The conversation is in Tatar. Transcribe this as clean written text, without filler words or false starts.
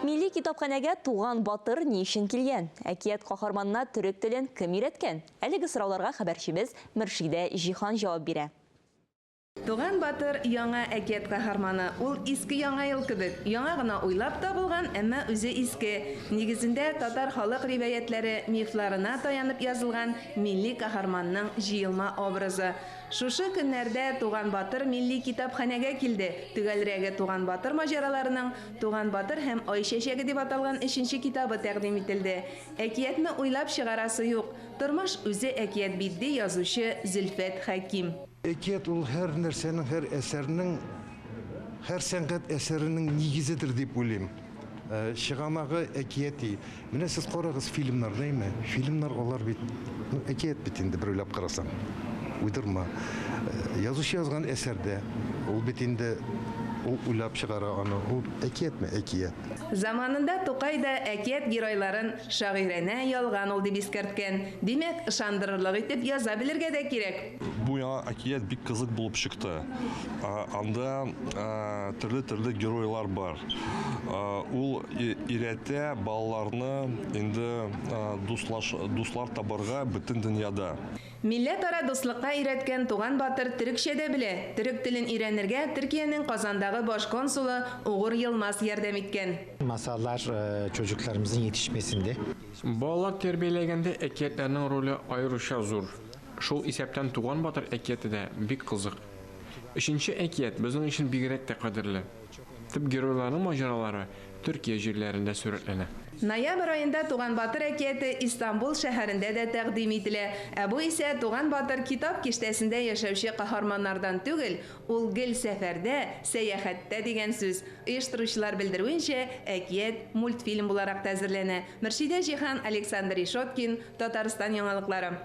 Милли китапханәгә Туган батыр ни өчен килгән? Әкият каһарманына төрек телен кем өйрәткән? Әлеге сорауларга хәбәрчебез Мөршидә Җиһан җавап бирә. Туган батыр, яңа әкият каһарманы. Ул иске Яңа ел кебек, яңа гына уйлап табылган, әмма үзе иске. Нигезендә татар халык риваятьләре, мифларына таянып язылган милли каһарманның җыелма образы. Шушы көннәрдә Туган батыр милли китапханәгә килде. Төгәлрәге, Туган батыр маҗараларының Туган батыр һәм Ай чәчәге дип аталган өченче китабы тәкъдим ителде. Әкиятне уйлап чыгарасы юк, тормыш үзе әкият бит, ди язучы Зөлфәт Хәким. Әкият ул һәр нәрсәнең, һәр әсәрнең, һәр сәнгать әсәренең нигезедер дип уйлыйм. Чыганагы әкияти. Менә сез карагыз фильмнарны, әйме? Фильмнар алар бит, ну, әкият бит инде бер уйлап карасаң. Уйдырма. Язучы язган әсәрдә ул бит инде ул уйлап чыгара аны. Ул әкиятме? Әкият. Заманында Тукай да әкият геройларын шагыйранә ялган ул дип искәрткән. Димәк, ышандырырлык итеп яза белергә дә кирәк. Бу яңа әкият бик кызык булып чыкты. Анда төрле-төрле геройлар бар. Ул өйрәтә балаларны инде дуслаш, дуслар табарга бөтен дөньяда. Милләтара дуслыкка өйрәткән Туган батыр төрекчә дә белә. Төрек телен өйрәнергә Төркиянең Казандагы баш консулы Угур Йылмаз ярдәм иткән. Masallar çocuklarımızın yetişmesinde. Балалар тәрбияләгәндә әкиятләрнең роле аеруча зур. Шул исәптән Туган батыр әкияте дә бик кызык. Өченче әкият безнең өчен бигрәк тә кадерле. Төп геройларның маҗаралары Төркия җирләрендә сурәтләнә. Ноябрь аенда Туган батыр әкияте Истанбул шәһәрендә дә тәкъдим ителә. Ә бу исә Туган батыр китап киштәсендә яшәүче каһарманнардан түгел, ул гел сәфәрдә, сәяхәттә дигән сүз. Оештыручылар белдерүенчә, әкият мультфильм буларак та әзерләнә. Мөршидә Җиһан, Александр Ишоткин, Татарстан яңалыклары.